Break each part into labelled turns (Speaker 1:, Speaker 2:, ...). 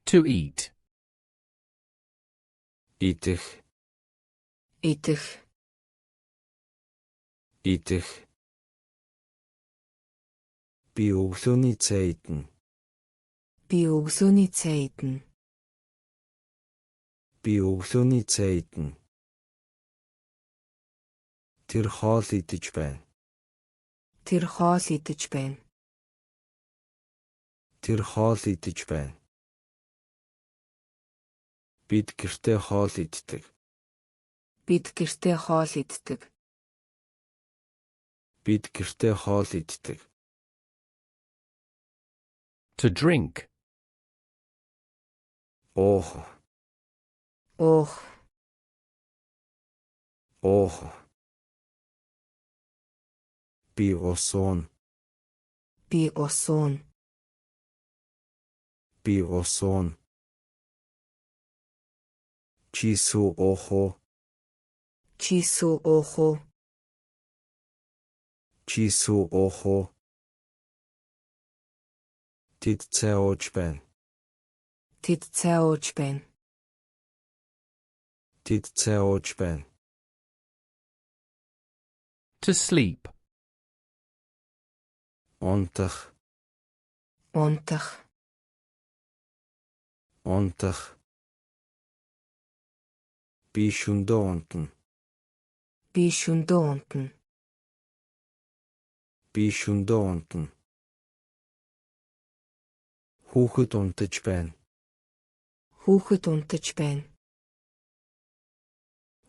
Speaker 1: To eat.
Speaker 2: Идэх.
Speaker 3: Идэх.
Speaker 2: Идэх. Би өглөөний цай идэнэ.
Speaker 3: Би өглөөний цай идэнэ.
Speaker 2: Би өглөөний цай идэнэ. Тэр хоол идэж байна.
Speaker 3: Тэр хоол идэж байна.
Speaker 2: Тэр хоол идэж байна. Бид гэртээ хоол иддэг.
Speaker 3: Бид гэртээ хоол иддэг.
Speaker 2: Бид гэртээ хоол иддэг.
Speaker 1: To drink.
Speaker 2: Уух.
Speaker 3: Уух.
Speaker 2: Уух. Би ус ууна.
Speaker 3: Би ус ууна.
Speaker 2: Би ус ууна. Чи сүү уух уу?
Speaker 3: Чи сүү уух уу?
Speaker 2: Чи сүү уух уу? Тэд цай ууж байна.
Speaker 3: Тэд цай ууж байна.
Speaker 2: Тэд цай ууж байна.
Speaker 1: To sleep.
Speaker 2: Унтах.
Speaker 3: Унтах.
Speaker 2: Унтах. Би шөнөдөө унтана.
Speaker 3: Би шөнөдөө унтана.
Speaker 2: Би шөнөдөө унтана. Хүүхэд унтаж байна.
Speaker 3: Хүүхэд унтаж байна.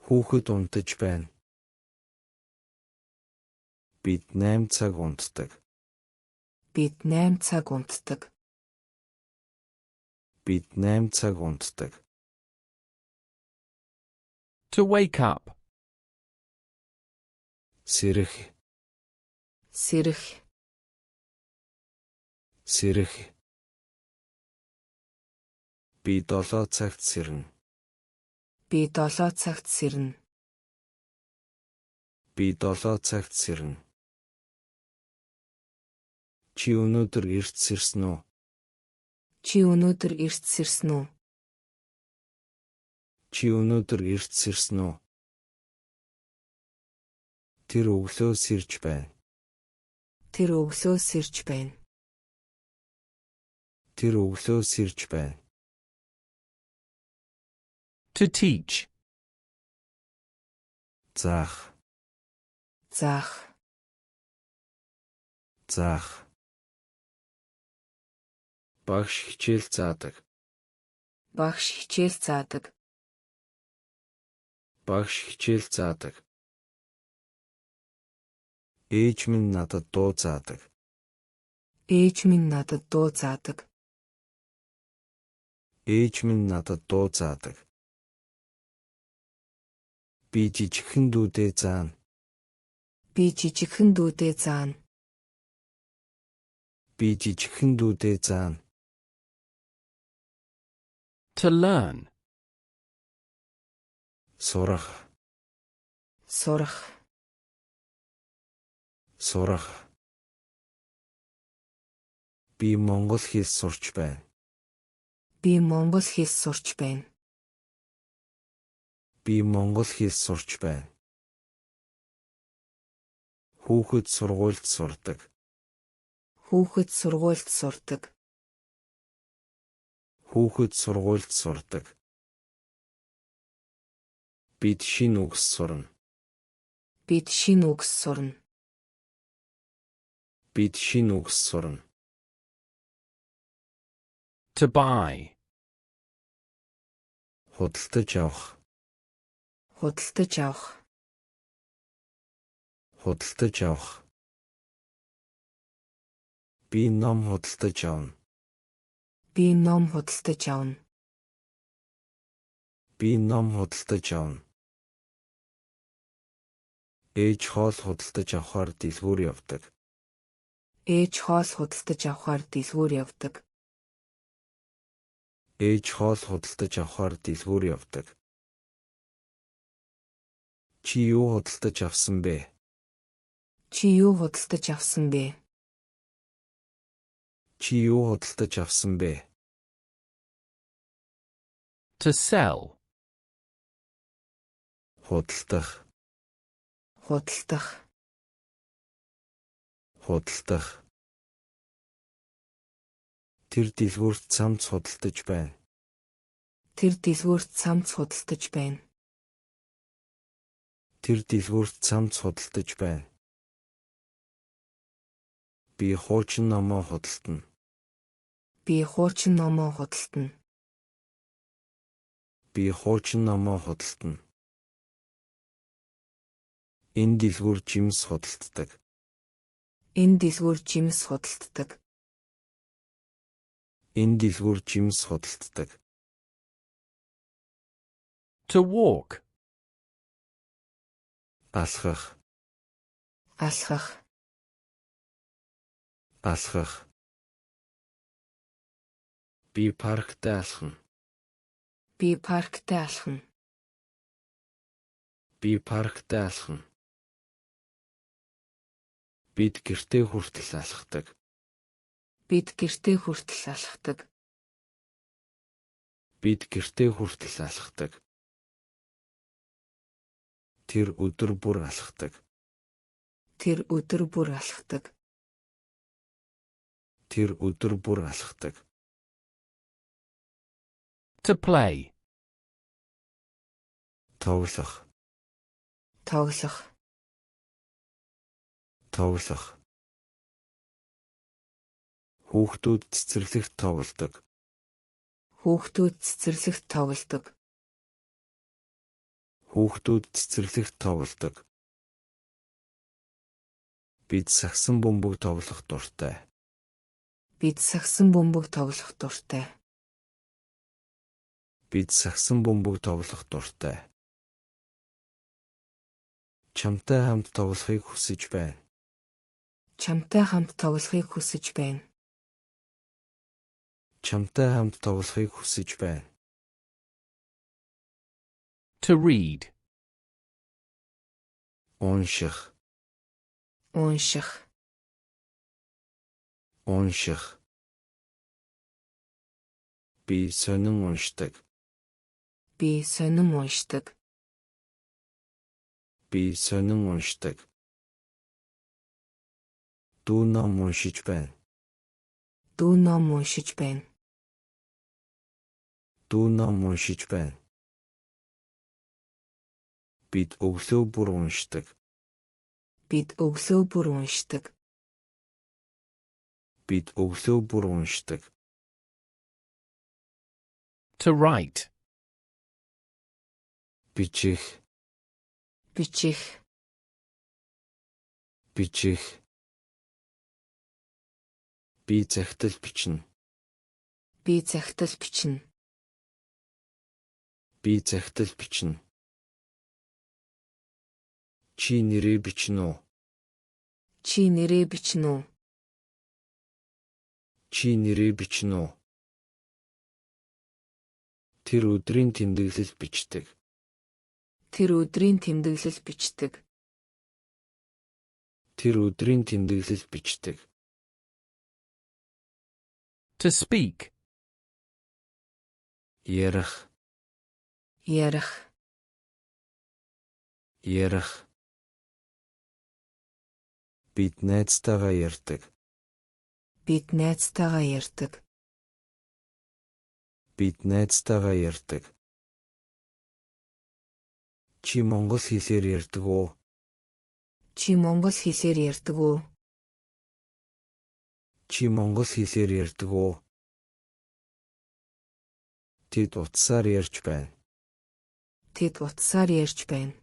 Speaker 2: Хүүхэд унтаж байна. Бид 8 цаг унтдаг.
Speaker 3: Бид 8 цаг унтдаг.
Speaker 2: Бид 8 цаг унтдаг.
Speaker 1: To wake up.
Speaker 2: Сэрэх.
Speaker 3: Сэрэх.
Speaker 2: Сэрэх. Би 7 цагт сэрнэ.
Speaker 3: Би 7 цагт сэрнэ.
Speaker 2: Би 7 цагт сэрнэ. Чи өнөөдөр эрт сэрсэн үү?
Speaker 3: Чи өнөөдөр эрт сэрсэн үү?
Speaker 2: Чи өнөөдөр эрт сэрсэн үү? Тэр өглөө сэрж байна.
Speaker 3: Тэр өглөө сэрж байна.
Speaker 2: Тэр өглөө сэрж байна.
Speaker 1: To teach.
Speaker 2: Заах.
Speaker 3: Заах.
Speaker 2: Заах. Багш хичээл заадаг.
Speaker 3: Багш хичээл заадаг.
Speaker 2: Багш хичээл заадаг. Ээж минь надад дуу заадаг.
Speaker 3: Ээж минь надад дуу заадаг.
Speaker 2: Ээж минь надад дуу заадаг. Би жижигхэн дүүдээ заана.
Speaker 3: Би жижигхэн дүүдээ заана.
Speaker 2: Би жижигхэн дүүдээ заана.
Speaker 1: To learn.
Speaker 2: Сурах.
Speaker 3: Сурах.
Speaker 2: Сурах. Би монгол хэл сурч байна.
Speaker 3: Би монгол хэл сурч байна.
Speaker 2: Би монгол хэл сурч байна. Хүүхэд сургуульд сурдаг.
Speaker 3: Хүүхэд сургуульд сурдаг.
Speaker 2: Хүүхэд сургуульд сурдаг. Бид шинэ үгс сурна.
Speaker 3: Бид шинэ үгс сурна.
Speaker 2: Бид шинэ үгс сурна.
Speaker 1: To buy.
Speaker 2: Худалдаж авах.
Speaker 3: Худалдаж авах.
Speaker 2: Худалдаж авах. Би ном худалдаж авна.
Speaker 3: Би ном худалдаж авна.
Speaker 2: Би ном худалдаж авна. Ээж хоол худалдаж авахаар дэлгүүр явдаг.
Speaker 3: Ээж хоол худалдаж авахаар дэлгүүр явдаг.
Speaker 2: Ээж хоол худалдаж авахаар дэлгүүр явдаг. Чи юу худалдаж авсан бэ?
Speaker 3: Чи юу худалдаж авсан бэ?
Speaker 2: Чи юу худалдаж авсан бэ?
Speaker 1: To sell.
Speaker 2: Худалдах.
Speaker 3: Худалдах.
Speaker 2: Худалдах. Тэр дэлгүүрт цамц худалдаж байна.
Speaker 3: Тэр дэлгүүрт цамц худалдаж байна.
Speaker 2: Тэр дэлгүүрт цамц худалдаж байна. Би хуучин номоо худалдана.
Speaker 3: Би хуучин номоо худалдана.
Speaker 2: Би хуучин номоо худалдана. Энэ дэлгүүр жимс худалддаг.
Speaker 3: Энэ дэлгүүр жимс худалддаг.
Speaker 2: Энэ дэлгүүр жимс худалддаг.
Speaker 1: To walk.
Speaker 2: Алхах.
Speaker 3: Алхах.
Speaker 2: Алхах. Би паркт алхана.
Speaker 3: Би паркт алхана.
Speaker 2: Би паркт алхана. Бид гэртээ хүртэл алхдаг.
Speaker 3: Бид гэртээ хүртэл алхдаг.
Speaker 2: Бид гэртээ хүртэл алхдаг. Тэр өдөр бүр алхдаг.
Speaker 3: Тэр өдөр бүр алхдаг.
Speaker 2: Тэр өдөр бүр алхдаг.
Speaker 1: To play.
Speaker 2: Тоглох.
Speaker 3: Тоглох.
Speaker 2: Тоглох. Хүүхдүүд цэцэрлэгт тоглодог.
Speaker 3: Хүүхдүүд цэцэрлэгт тоглодог.
Speaker 2: Хүүхдүүд цэцэрлэгт тоглодог. Бид сагсан бөмбөг тоглох дуртай.
Speaker 3: Бид сагсан бөмбөг тоглох дуртай.
Speaker 2: Бид сагсан бөмбөг тоглох дуртай. Чамтай хамт тоглохыг хүсэж байна.
Speaker 3: Чамтай хамт тоглохыг хүсэж байна.
Speaker 2: Чамтай хамт тоглохыг хүсэж байна.
Speaker 1: To read.
Speaker 2: Унших.
Speaker 3: Унших.
Speaker 2: Унших. Би сонин уншдаг.
Speaker 3: Би сонин уншдаг.
Speaker 2: Би сонин уншдаг. Дүү ном уншиж байна.
Speaker 3: Дүү ном уншиж байна.
Speaker 2: Дүү ном уншиж байна. Бид өглөө бүр уншдаг.
Speaker 3: Бид өглөө бүр уншдаг.
Speaker 2: Бид өглөө бүр уншдаг.
Speaker 1: To write.
Speaker 2: Бичих.
Speaker 3: Бичих.
Speaker 2: Бичих. Би захидал бичнэ.
Speaker 3: Би захидал бичнэ.
Speaker 2: Би захидал бичнэ. Чи нэрээ бичнэ үү?
Speaker 3: Чи нэрээ бичнэ үү?
Speaker 2: Чи нэрээ бичнэ үү? Тэр өдрийн тэмдэглэл бичдэг.
Speaker 3: Тэр өдрийн тэмдэглэл бичдэг.
Speaker 2: Тэр өдрийн тэмдэглэл бичдэг.
Speaker 1: To speak.
Speaker 2: Ярих.
Speaker 3: Ярих.
Speaker 2: Ярих. Бид найзтайгаа ярьдаг.
Speaker 3: Бид найзтайгаа ярьдаг.
Speaker 2: Бид найзтайгаа ярьдаг. Чи монгол хэлээр ярьдаг уу?
Speaker 3: Чи монгол хэлээр ярьдаг уу?
Speaker 2: Чи монгол хэлээр ярьдаг уу? Тэд утсаар ярьж байна.
Speaker 3: Тэд утсаар ярьж байна.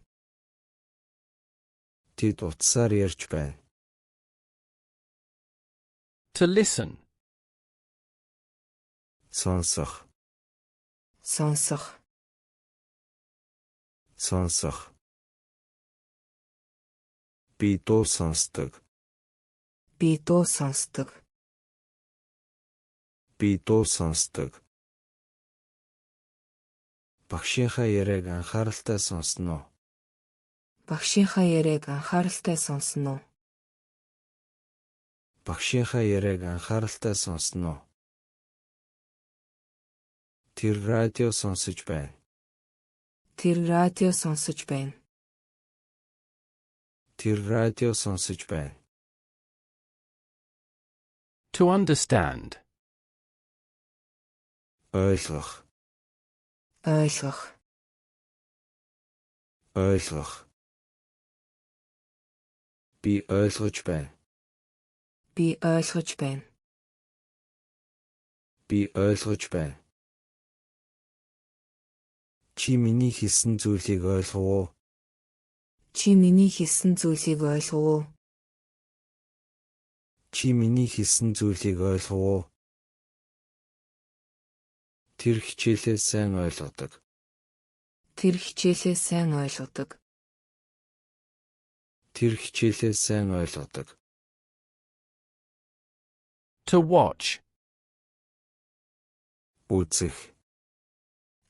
Speaker 2: Тэд утсаар ярьж байна.
Speaker 1: To listen.
Speaker 2: Сонсох.
Speaker 3: Сонсох.
Speaker 2: Сонсох. Би дуу сонсдог.
Speaker 3: Би дуу сонсдог.
Speaker 2: Би дуу сонсдог. Багшийнхаа яриаг анхааралтай сонсно уу?
Speaker 3: Багшийнхаа яриаг анхааралтай сонсно уу?
Speaker 2: Багшийнхаа яриаг анхааралтай сонсно уу? Тэр радио сонсож байна.
Speaker 3: Тэр радио сонсож байна.
Speaker 2: Тэр радио сонсож байна.
Speaker 1: To understand.
Speaker 2: Ойлгох.
Speaker 3: Ойлгох.
Speaker 2: Ойлгох. Би ойлгож байна.
Speaker 3: Би ойлгож байна.
Speaker 2: Би ойлгож байна. Чи миний хэлсэн зүйлийг ойлгов уу?
Speaker 3: Чи миний хэлсэн зүйлийг ойлгов уу?
Speaker 2: Чи миний хэлсэн зүйлийг ойлгов уу? Тэр хичээлээ сайн ойлгодог.
Speaker 3: Тэр хичээлээ сайн ойлгодог.
Speaker 2: Тэр хичээлээ сайн ойлгодог.
Speaker 1: To watch.
Speaker 2: Үзэх.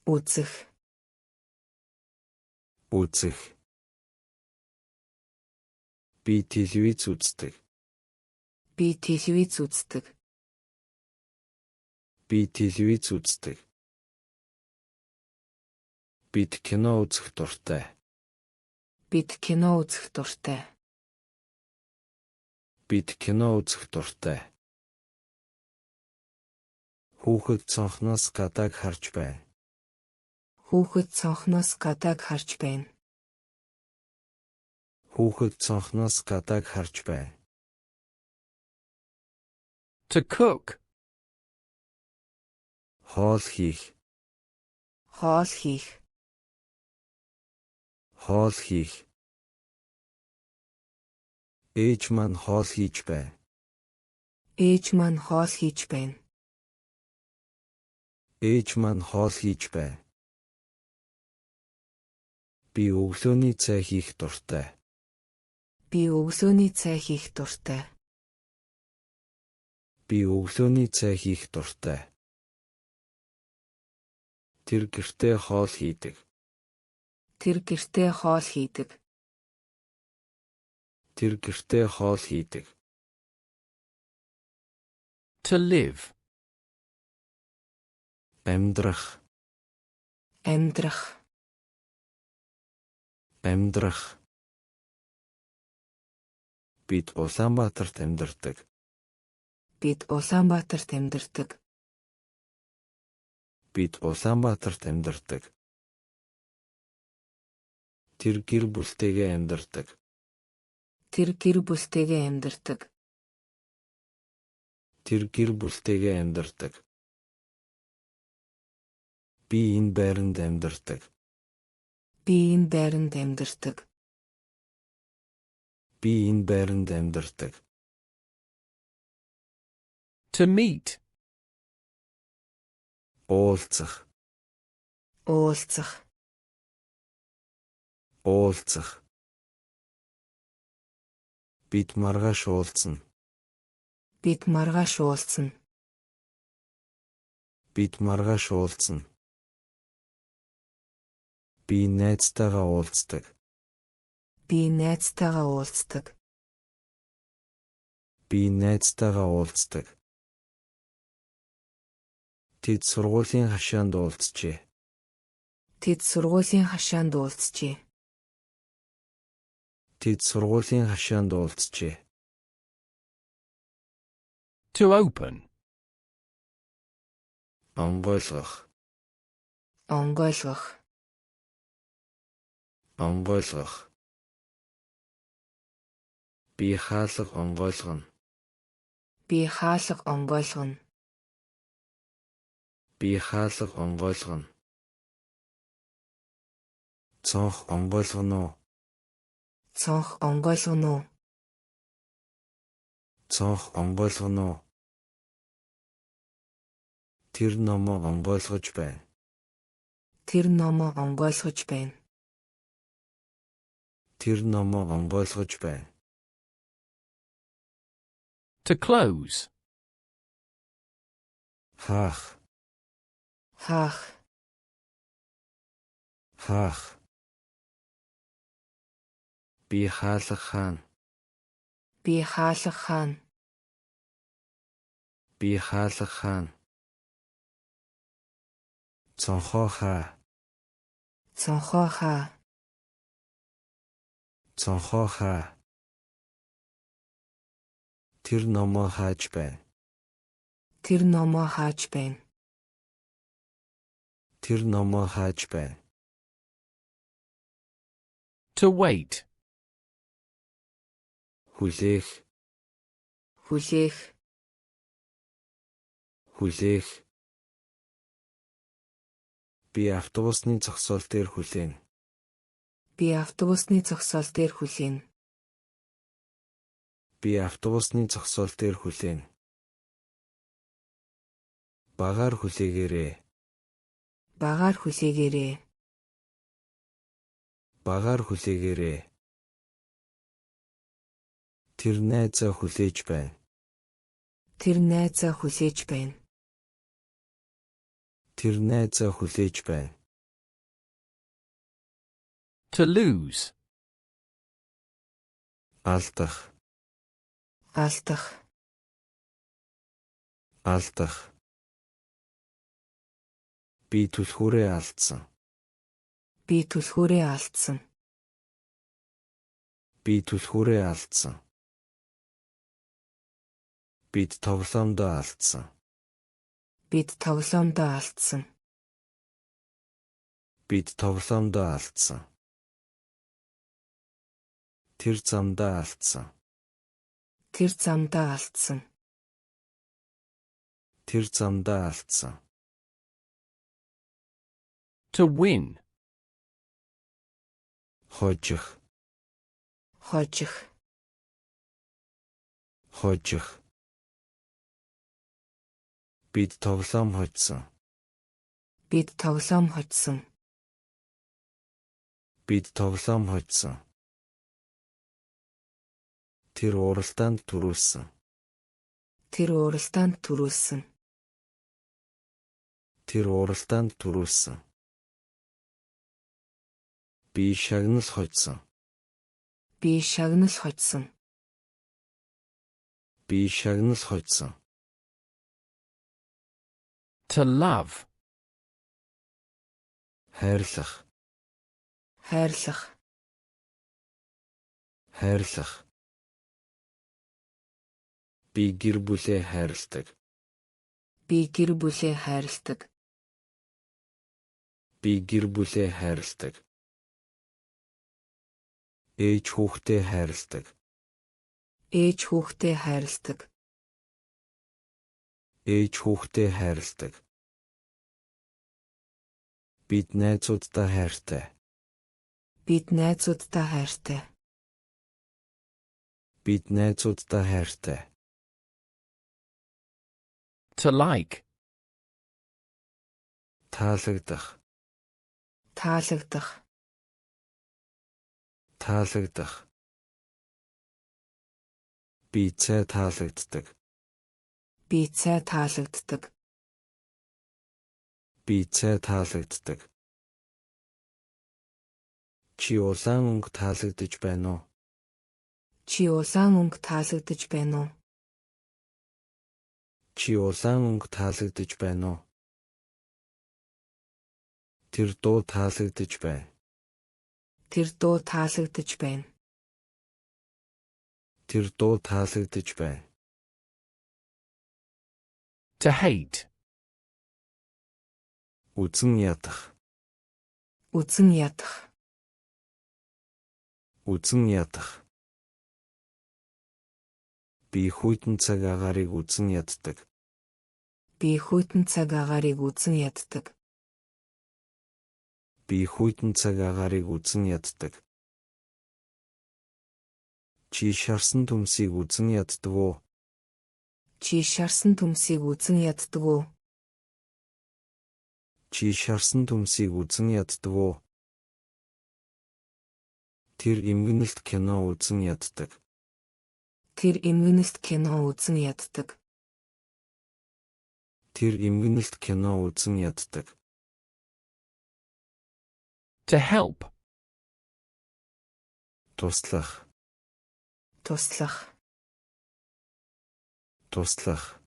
Speaker 3: Үзэх.
Speaker 2: Үзэх. Би телевиз үздэг.
Speaker 3: Би телевиз үздэг.
Speaker 2: Би телевиз үздэг. Бид кино үзэх дуртай.
Speaker 3: Бид кино үзэх дуртай.
Speaker 2: Бид кино үзэх дуртай. Хүүхэд цонхноос гадааг харж байна.
Speaker 3: Хүүхэд цонхноос гадааг харж байна.
Speaker 2: Хүүхэд цонхноос гадааг харж байна.
Speaker 1: To cook.
Speaker 2: Хоол хийх.
Speaker 3: Хоол хийх.
Speaker 2: Хоол хийх. Ээж маань хоол хийж байна.
Speaker 3: Ээж маань хоол хийж байна.
Speaker 2: Ээж маань хоол хийж байна. Би өглөөний цай хийх дуртай.
Speaker 3: Би өглөөний цай хийх дуртай.
Speaker 2: Би өглөөний цай хийх дуртай. Тэр гэртээ хоол хийдэг.
Speaker 3: Тэр гэртээ хоол хийдэг.
Speaker 2: Тэр гэртээ хоол хийдэг.
Speaker 1: To live.
Speaker 2: Амьдрах.
Speaker 3: Амьдрах.
Speaker 2: Амьдрах. Бид Улаанбаатарт амьдардаг.
Speaker 3: Бид Улаанбаатарт амьдардаг.
Speaker 2: Бид Улаанбаатарт амьдардаг. Тэр гэр бүлтэйгээ амьдардаг.
Speaker 3: Тэр гэр бүлтэйгээ амьдардаг.
Speaker 2: Тэр гэр бүлтэйгээ амьдардаг. Би энэ байранд амьдардаг.
Speaker 3: Би энэ байранд амьдардаг.
Speaker 2: Би энэ байранд амьдардаг.
Speaker 1: To meet.
Speaker 2: Уулзах.
Speaker 3: Уулзах.
Speaker 2: Уулзах. Бид маргааш уулзна.
Speaker 3: Бид маргааш уулзна.
Speaker 2: Бид маргааш уулзна. Би найзтайгаа уулздаг.
Speaker 3: Би найзтайгаа уулздаг.
Speaker 2: Би найзтайгаа уулздаг. Тэд сургуулийн хашаанд уулзжээ.
Speaker 3: Тэд сургуулийн хашаанд уулзжээ.
Speaker 2: Тэд сургуулийн хашаанд уулзжээ.
Speaker 1: To open.
Speaker 2: Онгойлгох.
Speaker 3: Онгойлгох.
Speaker 2: Онгойлгох. Би хаалга онгойлгоно.
Speaker 3: Би хаалга онгойлгоно.
Speaker 2: Би хаалга онгойлгоно. Цонх онгойлгоно уу?
Speaker 3: Цонх онгойлгоно уу?
Speaker 2: Цонх онгойлгоно уу? Тэр номоо онгойлгож байна.
Speaker 3: Тэр номоо онгойлгож байна.
Speaker 2: Тэр номоо онгойлгож байна.
Speaker 1: To close.
Speaker 2: Хаах.
Speaker 3: Хаах.
Speaker 2: Хаах. Би хаалга хаана.
Speaker 3: Би хаалга хаана.
Speaker 2: Би хаалга хаана. Цонхоо хаа.
Speaker 3: Цонхоо хаа.
Speaker 2: Цонхоо хаа. Тэр номоо хааж байна.
Speaker 3: Тэр номоо хааж байна.
Speaker 2: Тэр номоо хааж байна.
Speaker 1: To wait.
Speaker 2: Хүлээх.
Speaker 3: Хүлээх.
Speaker 2: Хүлээх. Би автобусны зогсоол дээр хүлээнэ.
Speaker 3: Би автобусны зогсоол дээр хүлээнэ.
Speaker 2: Би автобусны зогсоол дээр хүлээнэ. Багаар хүлээгээрэй.
Speaker 3: Багаар хүлээгээрэй.
Speaker 2: Багаар хүлээгээрэй. Тэр найзаа хүлээж байна.
Speaker 3: Тэр найзаа хүлээж байна.
Speaker 2: Тэр найзаа хүлээж байна.
Speaker 1: To lose.
Speaker 2: Алдах.
Speaker 3: Алдах.
Speaker 2: Алдах. Би түлхүүрээ алдсан.
Speaker 3: Би түлхүүрээ алдсан.
Speaker 2: Би түлхүүрээ алдсан. Бид тоглоомдоо алдсан.
Speaker 3: Бид тоглоомдоо алдсан.
Speaker 2: Бид тоглоомдоо алдсан. Тэр замдаа алдсан.
Speaker 3: Тэр замдаа алдсан.
Speaker 2: Тэр замдаа алдсан.
Speaker 1: To win.
Speaker 2: Хожих.
Speaker 3: Хожих.
Speaker 2: Хожих. Бид тоглоом хожсон.
Speaker 3: Бид тоглоом хожсон.
Speaker 2: Бид тоглоом хожсон. Тэр уралдаанд түрүүлсэн.
Speaker 3: Тэр уралдаанд түрүүлсэн.
Speaker 2: Тэр уралдаанд түрүүлсэн. Би шагнал хожсон.
Speaker 3: Би шагнал хожсон.
Speaker 2: Би шагнал хожсон.
Speaker 1: To love.
Speaker 2: Хайрлах.
Speaker 3: Хайрлах.
Speaker 2: Хайрлах. Би гэр бүлээ хайрладаг.
Speaker 3: Би гэр бүлээ хайрладаг.
Speaker 2: Би гэр бүлээ хайрладаг. Ээж хүүхдээ хайрладаг.
Speaker 3: Ээж хүүхдээ хайрладаг.
Speaker 2: Ээж хүүхдээ хайрладаг. Бид найзууддаа хайртай.
Speaker 3: Бид найзууддаа хайртай.
Speaker 2: Бид найзууддаа хайртай.
Speaker 1: To like.
Speaker 2: Таалагдах.
Speaker 3: Таалагдах.
Speaker 2: Таалагдах. Би цай таалагддаг.
Speaker 3: Би цай таалагддаг.
Speaker 2: Би цай таалагддаг. Чи улаан өнгө таалагдаж байна уу?
Speaker 3: Чи улаан өнгө таалагдаж байна уу?
Speaker 2: Чи улаан өнгө таалагдаж байна уу? Тэр дуу таалагдаж байна.
Speaker 3: Тэр дуу таалагдаж байна.
Speaker 2: Тэр дуу таалагдаж байна.
Speaker 1: To hate.
Speaker 2: Үзэн ядах.
Speaker 3: Үзэн ядах.
Speaker 2: Үзэн ядах. Би хүйтэн цаг агаарыг үзэн яддаг.
Speaker 3: Би хүйтэн цаг агаарыг үзэн яддаг.
Speaker 2: Би хүйтэн цаг агаарыг үзэн яддаг. Чи шарсан төмсийг үзэн яддаг уу?
Speaker 3: Чи шарсан төмсийг үзэн яддаг уу?
Speaker 2: Чи шарсан төмсийг үзэн яддаг уу? Тэр эмгэнэлт кино үзэн яддаг.
Speaker 3: Тэр эмгэнэлт кино үзэн яддаг.
Speaker 2: Тэр эмгэнэлт кино үзэн яддаг.
Speaker 1: To help.
Speaker 2: Туслах.
Speaker 3: Туслах.
Speaker 2: Туслах.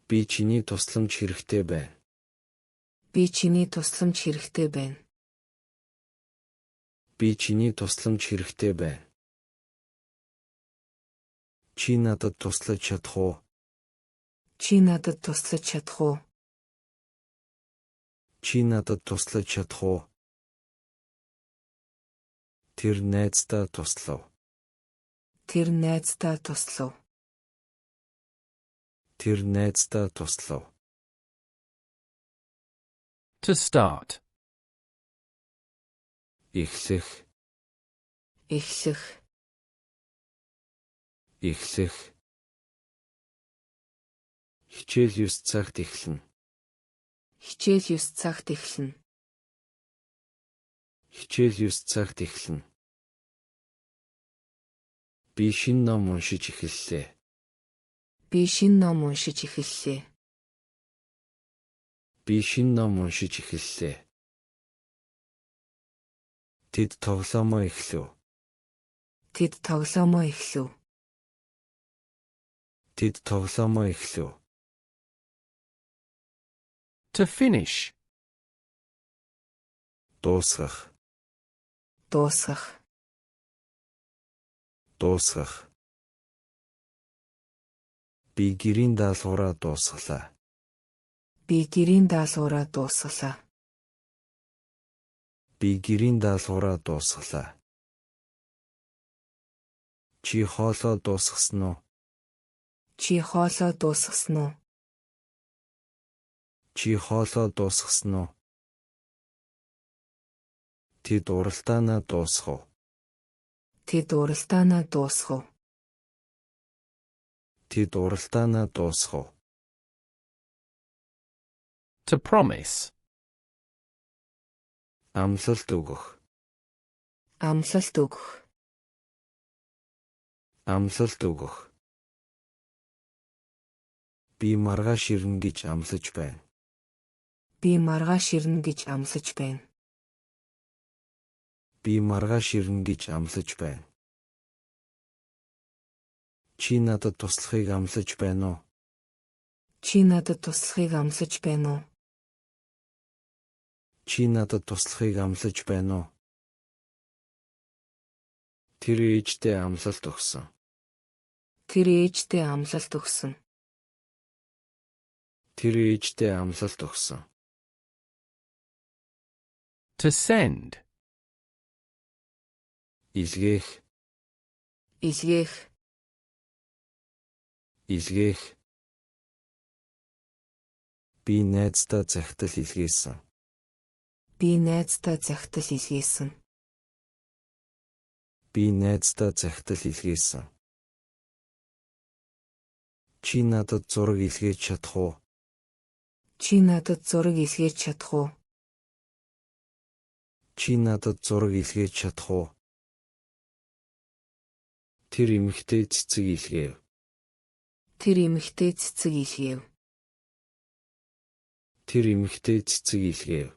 Speaker 2: Би чиний тусламж хэрэгтэй байна.
Speaker 3: Би чиний тусламж хэрэгтэй байна.
Speaker 2: Би чиний тусламж хэрэгтэй байна. Чи надад туслаж чадах уу?
Speaker 3: Чи надад туслаж чадах уу?
Speaker 2: Чи надад туслаж чадах уу? Тэр найздаа туслав.
Speaker 3: Тэр найздаа туслав.
Speaker 2: Тэр найздаа туслав.
Speaker 1: To start.
Speaker 2: Эхлэх,
Speaker 3: Эхлэх.
Speaker 2: Эхлэх. Хичээл 9 цагт эхэлнэ.
Speaker 3: Хичээл 9 цагт эхэлнэ.
Speaker 2: Хичээл 9 цагт эхэлнэ. Би шинэ ном уншиж эхэллээ.
Speaker 3: Би шинэ ном уншиж эхэллээ.
Speaker 2: Би шинэ ном уншиж эхэллээ. Тэд тоглоомоо эхлэв.
Speaker 3: Тэд тоглоомоо эхлэв.
Speaker 2: Тэд тоглоомоо эхлэв.
Speaker 1: To finish.
Speaker 2: Дуусгах,
Speaker 3: Дуусгах.
Speaker 2: Дуусгах. Би гэрийн даалгавраа дуусгалаа.
Speaker 3: Би гэрийн даалгавраа дуусгалаа.
Speaker 2: Би гэрийн даалгавраа дуусгалаа. Чи хоолоо дуусгасан уу?
Speaker 3: Чи хоолоо дуусгасан уу?
Speaker 2: Чи хоолоо дуусгасан уу? Тэд уралдаанаа дуусгав.
Speaker 3: Тэд уралдаанаа дуусгав.
Speaker 2: Тэд уралдаанаа дуусгав.
Speaker 1: To promise.
Speaker 2: Амлалт өгөх.
Speaker 3: Амлалт өгөх.
Speaker 2: Амлалт өгөх. Би маргааш ирнэ гэж амлаж байна.
Speaker 3: Би маргааш ирнэ гэж амлаж байна.
Speaker 2: Би маргааш ирнэ гэж амлаж байна. Чи надад туслахыг амлаж байна уу?
Speaker 3: Чи надад туслахыг амлаж байна уу?
Speaker 2: Чи надад туслахыг амлаж байна уу? Тэр ээждээ амлалт өгсөн.
Speaker 3: Тэр ээждээ амлалт өгсөн.
Speaker 2: Тэр ээждээ амлалт өгсөн.
Speaker 1: To send.
Speaker 2: Илгээх,
Speaker 3: Илгээх.
Speaker 2: Илгээх. Би найздаа захидал илгээсэн.
Speaker 3: Би найздаа захидал илгээсэн.
Speaker 2: Би найздаа захидал илгээсэн. Чи надад зураг илгээж чадах уу?
Speaker 3: Чи надад зураг илгээж чадах уу?
Speaker 2: Чи надад зураг илгээж чадах уу? Тэр эмэгтэй цэцэг илгээв.
Speaker 3: Тэр эмэгтэй цэцэг илгээв.
Speaker 2: Тэр эмэгтэй цэцэг илгээв.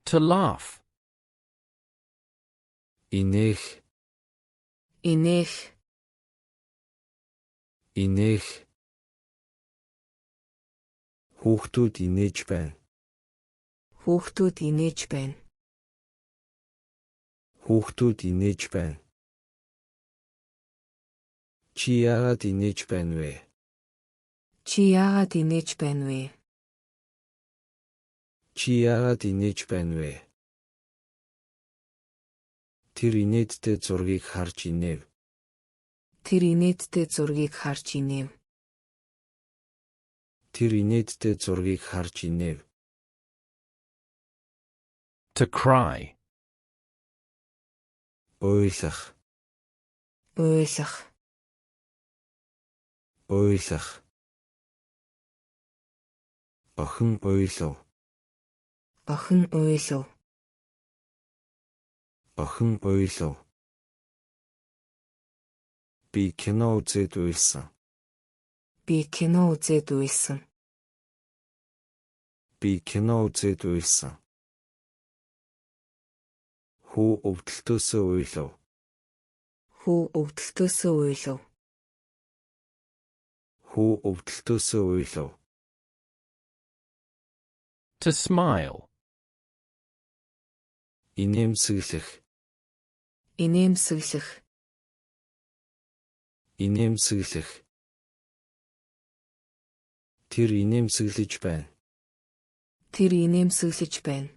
Speaker 1: To laugh.
Speaker 2: Инээх,
Speaker 3: Инээх.
Speaker 2: Инээх. Хүүхдүүд инээж байна.
Speaker 3: Хүүхдүүд инээж байна.
Speaker 2: Хүүхдүүд инээж байна. Чи яагаад инээж байна вэ?
Speaker 3: Чи яагаад инээж байна вэ?
Speaker 2: Чи яагаад инээж байна вэ? Тэр инээдтэй зургийг харж инээв.
Speaker 3: Тэр инээдтэй зургийг харж инээв.
Speaker 2: Тэр инээдтэй зургийг харж инээв.
Speaker 1: To cry.
Speaker 2: Уйлах,
Speaker 3: Уйлах.
Speaker 2: Уйлах. Охин уйлав.
Speaker 3: Охин уйлав.
Speaker 2: Охин уйлав. Би кино үзээд уйлсан.
Speaker 3: Би кино үзээд уйлсан.
Speaker 2: Би кино үзээд уйлсан. Хүү өвдөлтөөсөө уйлав.
Speaker 3: Хүү өвдөлтөөсөө уйлав.
Speaker 2: Хүү өвдөлтөөсөө уйлав.
Speaker 1: To smile.
Speaker 2: Инээмсэглэх.
Speaker 3: Инээмсэглэх.
Speaker 2: Инээмсэглэх. Тэр инээмсэглэж байна.
Speaker 3: Тэр инээмсэглэж байна.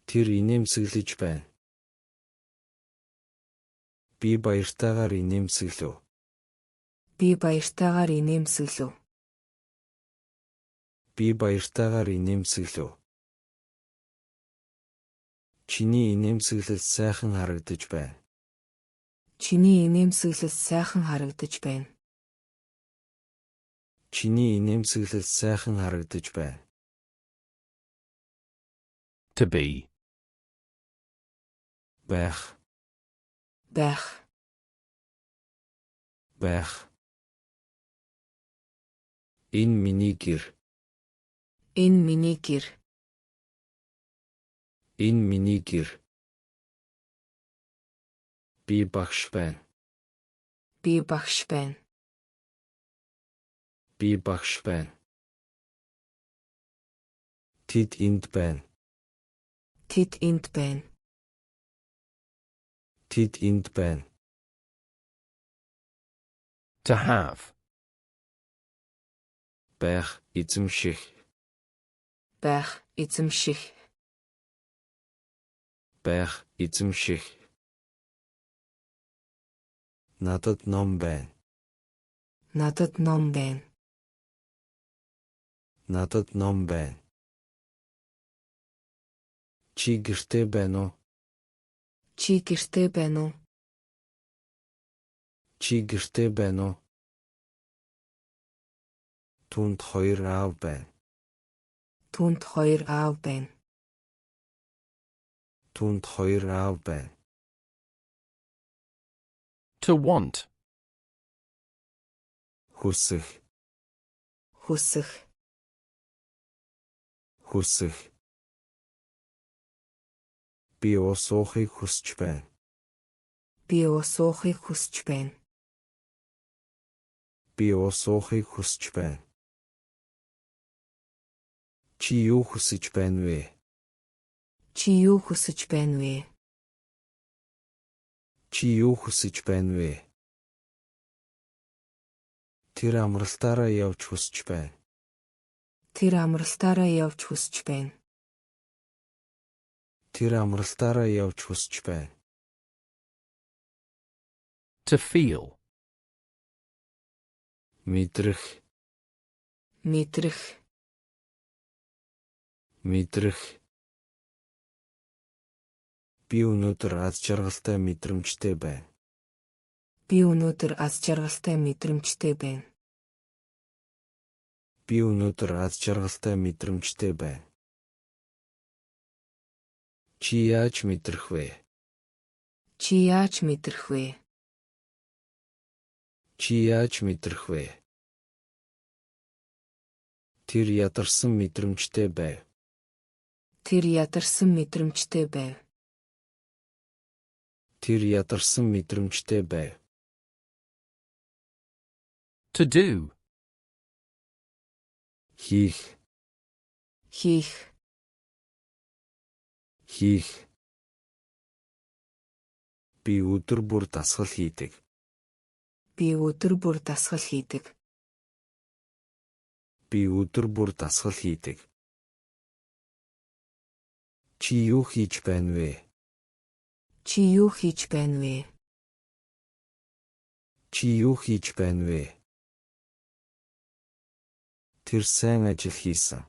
Speaker 2: Тэр инээмсэглэж байна. Би баяртайгаар инээмсэглэв.
Speaker 3: Би баяртайгаар инээмсэглэв.
Speaker 2: Би баяртайгаар инээмсэглэв. Чиний инээмсэглэл сайхан харагдаж байна.
Speaker 3: Чиний инээмсэглэл сайхан харагдаж байна.
Speaker 2: Чиний инээмсэглэл сайхан харагдаж байна.
Speaker 1: To be.
Speaker 2: Байх.
Speaker 3: Байх.
Speaker 2: Байх. Энэ миний гэр.
Speaker 3: Энэ миний гэр.
Speaker 2: Энэ миний гэр. Би багш байна.
Speaker 3: Би багш байна.
Speaker 2: Би багш байна. Тэд энд байна.
Speaker 3: Тэд энд байна.
Speaker 2: Тэд энд байна.
Speaker 1: To have.
Speaker 2: Байх, эзэмших.
Speaker 3: Байх, эзэмших.
Speaker 2: Байх, эзэмших. Надад ном байна.
Speaker 3: Надад ном байна.
Speaker 2: Надад ном байна. Чи гэртээ байна уу?
Speaker 3: Чи гэртээ байна уу?
Speaker 2: Чи гэртээ байна уу? Түүнд хоёр аав байна.
Speaker 3: Түүнд хоёр аав байна.
Speaker 2: Түүнд хоёр аав байна.
Speaker 1: To want.
Speaker 2: Хүсэх.
Speaker 3: Хүсэх.
Speaker 2: Хүсэх. Би ус уухыг хүсэж байна.
Speaker 3: Би ус уухыг хүсэж байна.
Speaker 2: Би ус уухыг хүсэж байна. Чи юу хүсэж байна вэ?
Speaker 3: Чи юу хүсэж байна вэ?
Speaker 2: Чи юу хүсэж байна вэ? Тэр амралтаараа явж хүсэж байна.
Speaker 3: Тэр амралтаараа явж хүсэж байна.
Speaker 2: Тэр амралтаараа явж хүсэж байна.
Speaker 1: To feel.
Speaker 2: Мэдрэх.
Speaker 3: Мэдрэх.
Speaker 2: Мэдрэх. Би өнөөдөр аз жаргалтай мэдрэмжтэй байна.
Speaker 3: Би өнөөдөр аз жаргалтай мэдрэмжтэй байна.
Speaker 2: Би өнөөдөр аз жаргалтай мэдрэмжтэй байна. Чи яаж мэдрэх вэ?
Speaker 3: Чи яаж мэдрэх вэ?
Speaker 2: Чи яаж мэдрэх вэ? Тэр ядарсан мэдрэмжтэй байв.
Speaker 3: Тэр ядарсан мэдрэмжтэй байв.
Speaker 2: Тэр ядарсан мэдрэмжтэй байв.
Speaker 1: To do.
Speaker 2: Хийх.
Speaker 3: Хийх.
Speaker 2: Хийх. Би өдөр бүр дасгал хийдэг.
Speaker 3: Би өдөр бүр дасгал хийдэг.
Speaker 2: Би өдөр бүр дасгал хийдэг. Чи юу хийж байна вэ?
Speaker 3: Чи юу хийж байна вэ?
Speaker 2: Чи юу хийж байна вэ? Тэр сайн ажил хийсэн.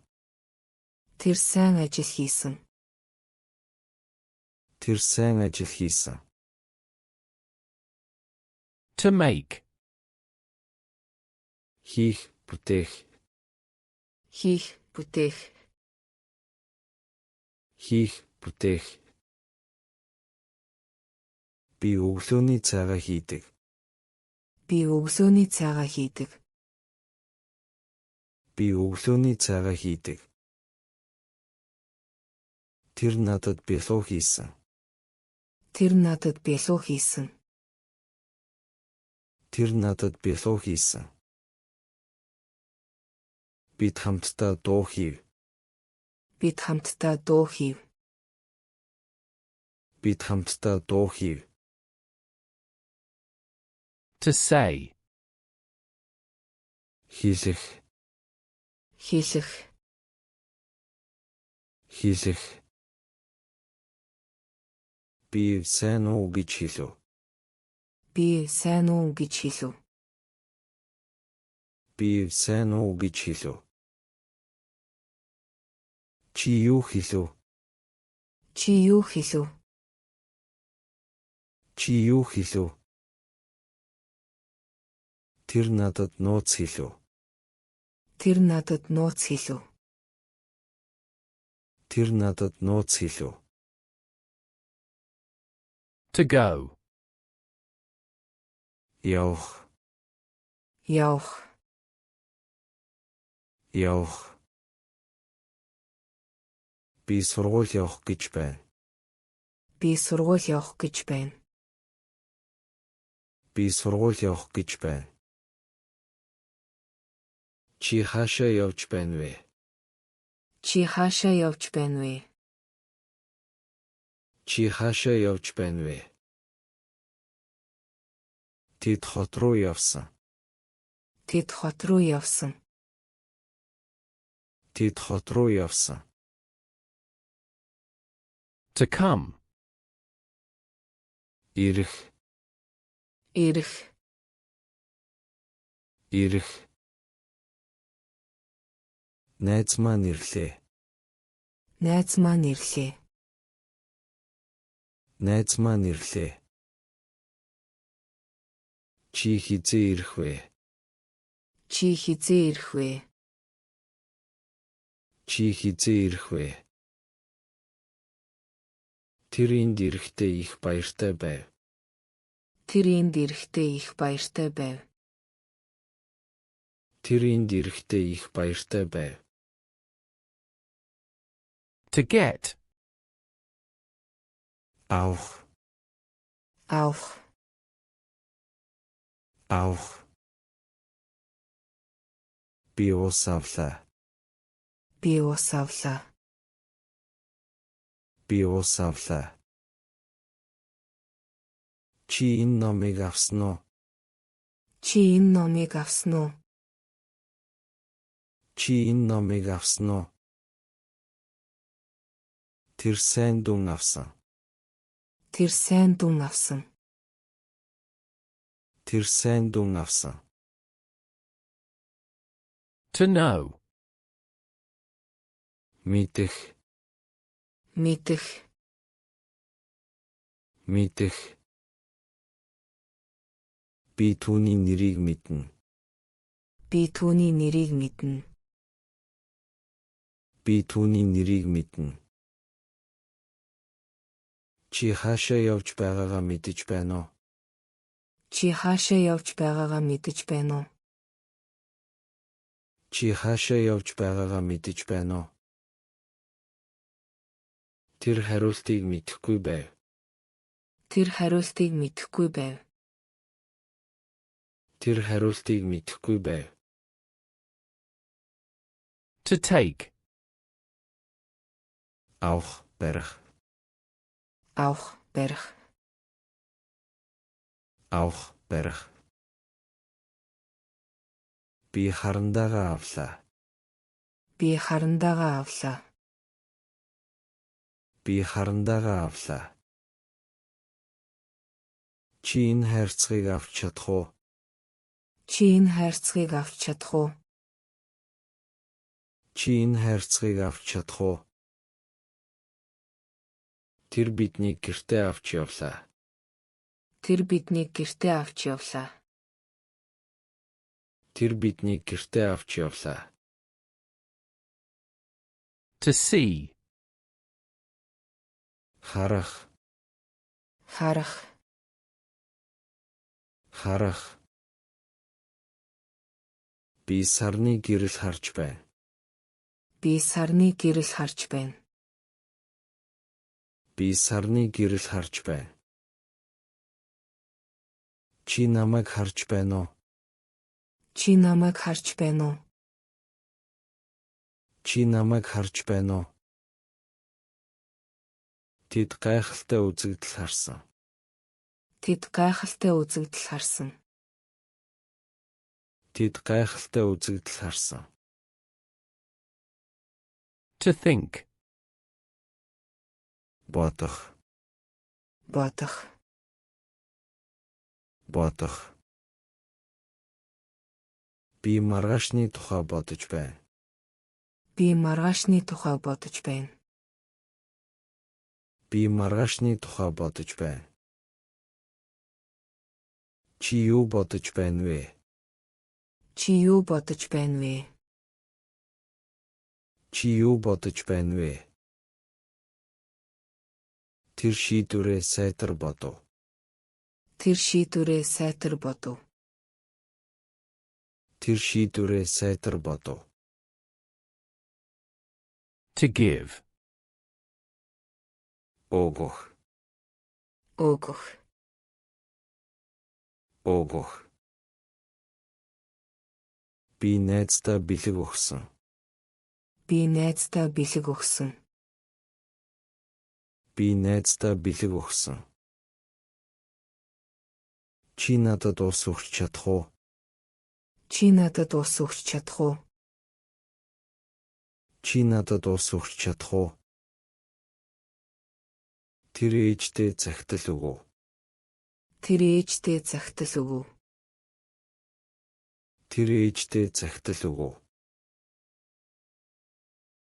Speaker 3: Тэр сайн ажил хийсэн.
Speaker 2: Тэр сайн ажил хийсэн.
Speaker 1: To make.
Speaker 2: Хийх, бүтээх.
Speaker 3: Хийх, бүтээх.
Speaker 2: Хийх, бүтээх. Би өглөөний цайгаа хийдэг.
Speaker 3: Би өглөөний цайгаа хийдэг.
Speaker 2: Би өглөөний цайгаа хийдэг. Тэр надад бялуу хийсэн.
Speaker 3: Тэр надад бялуу хийсэн.
Speaker 2: Тэр надад бялуу хийсэн. Бид хамтдаа дуу хийв.
Speaker 3: Бид хамтдаа дуу хийв.
Speaker 2: Бид хамтдаа дуу хийв.
Speaker 1: To say.
Speaker 2: Хэлэх.
Speaker 3: Хэлэх.
Speaker 2: Хэлэх. Би сайн уу гэж хэлэв.
Speaker 3: Би сайн уу гэж хэлэв.
Speaker 2: Би сайн уу гэж хэлэв. Чи юу хэлэв?
Speaker 3: Чи юу хэлэв?
Speaker 2: Чи юу хэлэв? Тэр надад нууц хэлэв.
Speaker 3: Тэр надад нууц хэлэв.
Speaker 2: Тэр надад нууц хэлэв.
Speaker 1: To go.
Speaker 2: Явах.
Speaker 3: Явах.
Speaker 2: Явах. Би сургууль явах гэж байна.
Speaker 3: Би сургууль явах гэж байна.
Speaker 2: Би сургууль явах гэж байна. Чи хаашаа явж байна вэ?
Speaker 3: Чи хаашаа явж байна вэ?
Speaker 2: Чи хаашаа явж байна вэ? Тэд хот руу явсан.
Speaker 3: Тэд хот руу явсан.
Speaker 2: Тэд хот руу явсан.
Speaker 1: To come.
Speaker 2: Ирэх.
Speaker 3: Ирэх.
Speaker 2: Ирэх. Найз маань ирлээ.
Speaker 3: Найз маань ирлээ.
Speaker 2: Найз маань ирлээ. Чи хэзээ ирэх вэ?
Speaker 3: Чи хэзээ ирэх вэ?
Speaker 2: Чи хэзээ ирэх вэ? Тэр энд ирэхдээ их баяртай байв.
Speaker 3: Тэр энд ирэхдээ их баяртай байв.
Speaker 2: Тэр энд ирэхдээ их баяртай байв.
Speaker 1: To get.
Speaker 2: Авах.
Speaker 3: Авах.
Speaker 2: Авах. Би ус авлаа.
Speaker 3: Би ус авлаа.
Speaker 2: Би ус авлаа. Чи энэ номыг авсан уу?
Speaker 3: Чи энэ номыг авсан уу?
Speaker 2: Чи энэ номыг авсан уу? Тэр сайн дүн авсан.
Speaker 3: Тэр сайн дүн авсан.
Speaker 2: Тэр сайн дүн авсан.
Speaker 1: To know.
Speaker 2: Мэдэх.
Speaker 3: Мэдэх.
Speaker 2: Мэдэх. Би түүний нэрийг мэднэ.
Speaker 3: Би түүний нэрийг мэднэ.
Speaker 2: Би түүний нэрийг мэднэ. Чи хаашаа явж байгаагаа мэдэж байна уу?
Speaker 3: Чи хаашаа явж байгаагаа мэдэж байна уу?
Speaker 2: Чи хаашаа явж байгаагаа мэдэж байна уу? Тэр хариултыг мэдэхгүй байв.
Speaker 3: Тэр хариултыг мэдэхгүй байв.
Speaker 2: Тэр хариултыг мэдэхгүй байв.
Speaker 1: To take.
Speaker 2: Авах, барих.
Speaker 3: Авах, барих.
Speaker 2: Авах, барих. Би харандаагаа авлаа.
Speaker 3: Би харандаагаа авлаа.
Speaker 2: Би харандаагаа авлаа. Чи энэ хайрцгийг авч чадах уу?
Speaker 3: Чи энэ хайрцгийг авч чадах уу?
Speaker 2: Чи энэ хайрцгийг авч чадах уу? Тэр биднийг гэртээ авч явлаа.
Speaker 3: Тэр биднийг гэртээ авч явлаа.
Speaker 2: Тэр биднийг гэртээ авч явлаа.
Speaker 1: To see.
Speaker 2: Харах.
Speaker 3: Харах.
Speaker 2: Харах. Би сарны гэрэл харж байна.
Speaker 3: Би сарны гэрэл харж байна.
Speaker 2: Би сарны гэрэл харж байна. Чи намайг харж байна уу?
Speaker 3: Чи намайг харж байна уу?
Speaker 2: Чи намайг харж байна уу? Тэд гайхалтай үзэгдэл харсан.
Speaker 3: Тэд гайхалтай үзэгдэл харсан.
Speaker 2: Тэд гайхалтай үзэгдэл харсан.
Speaker 1: To think.
Speaker 2: Бодох.
Speaker 3: Бодох.
Speaker 2: Бодох. Би маргаашны тухай бодож байна.
Speaker 3: Би маргаашны тухай бодож байна.
Speaker 2: Би маргаашны тухай бодож байна. Чи юу бодож байна вэ?
Speaker 3: Чи юу бодож байна вэ?
Speaker 2: Чи юу бодож байна вэ? Тэр шийдвэрээ сайтар бодов.
Speaker 3: Тэр шийдвэрээ сайтар бодов.
Speaker 2: Тэр шийдвэрээ сайтар бодов.
Speaker 1: To give.
Speaker 2: Өгөх.
Speaker 3: Өгөх.
Speaker 2: Өгөх. Би найздаа бэлэг өгсөн.
Speaker 3: Би найздаа бэлэг өгсөн.
Speaker 2: Би найздаа бэлэг өгсөн. Чи надад ус өгч чадах уу?
Speaker 3: Чи надад ус өгч чадах уу?
Speaker 2: Чи надад ус өгч чадах уу? Тэр ээждээ захидал өгөв.
Speaker 3: Тэр ээждээ захидал өгөв.
Speaker 2: Тэр ээждээ захидал өгөв.